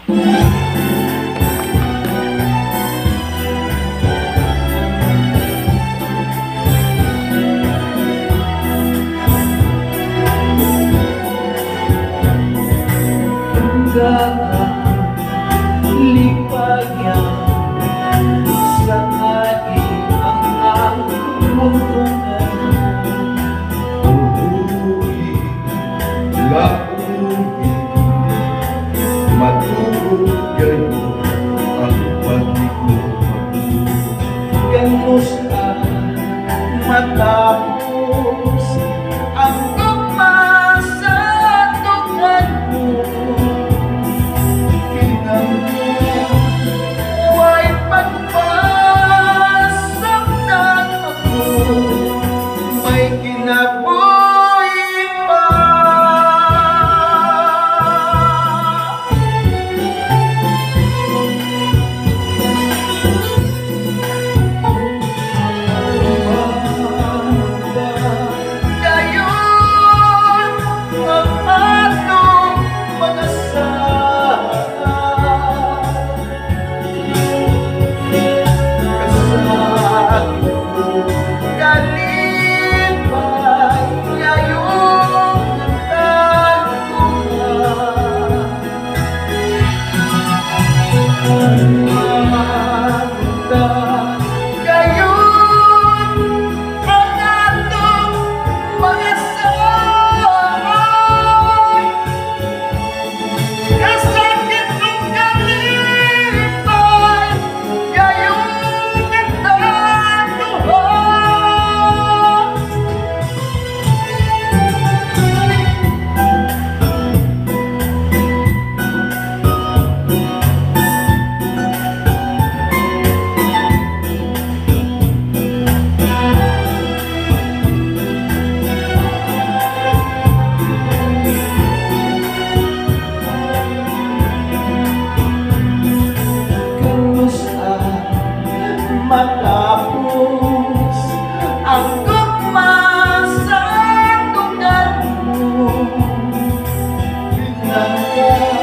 Tungga lipaya sa agi ang among Uhuhi, lauhi, matuod gayon ang pagigugma. Kanus matapos ang gugma sa tunghan mo? Kinanggo way pagpasaktan ako, may kinabuhi pa. Gayon ang atong mga sala. Kasakit ko kalipay ngayong tagpuan. Manta gayon ang atong mga sala. Kasakit ng kalipay ngayong tagpuan. Kanus-a matapos ang gugma sa tunggan mo? Pinangga